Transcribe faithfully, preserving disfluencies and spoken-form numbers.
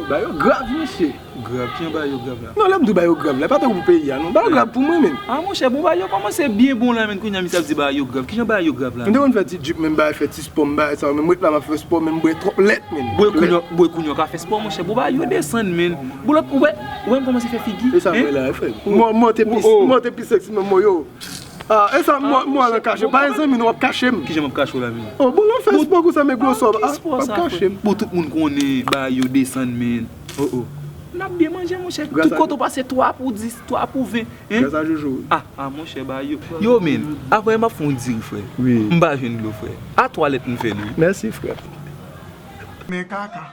Bagay yo grav, mesye. Grav, kijan bagay yo grav la? Non, lè m di w bagay yo grav la, e pa tankou pou peyi a, non. Bagay yo grav pou mwen, menm. Ah, monchè, bon, bagay yo kòmanse byen bon la, menm, kounye a misye ap di bagay yo grav. Kijan bagay yo grav la? M te konn fè ti jip, menm bagay, fè ti spò, m bagay sa, menm m ret la, m ap fè spò, menm m bwè twòp lèt, menm. Bwè kounye a, bwè kounye a ka fè spò, monchè, bon, bagay yo desann, menm. Bon, lòt, ou wè, ou wè m kòmanse fè figi. E sa m wè la, frè. Mwen, mwen te pi, mwen te pi sexy, menm mwen, yo. Ah, e sa, mwen, mwen al kache. Pa egzanp, nou ap kache m. Kijan m ap kache w la, menm? Oh, bon, lòt fè spò konsa, men gwo sòb. Ah, ap kache m. Bon, tout moun konnen bagay yo desann, menm. Oh, oh. N ap byen manje, monchè. Tout kote w pase, twa pou dis, twa pou ven. Hein? Gras a Jojo, wi. Ah, ah, monchè, bagay yo. Yo, menm, avan m ap fè yon diri, frè. Wi. M pa jwenn dlo, frè. A twalèt m fè l, wi. Mèsi, frè. Men kaka.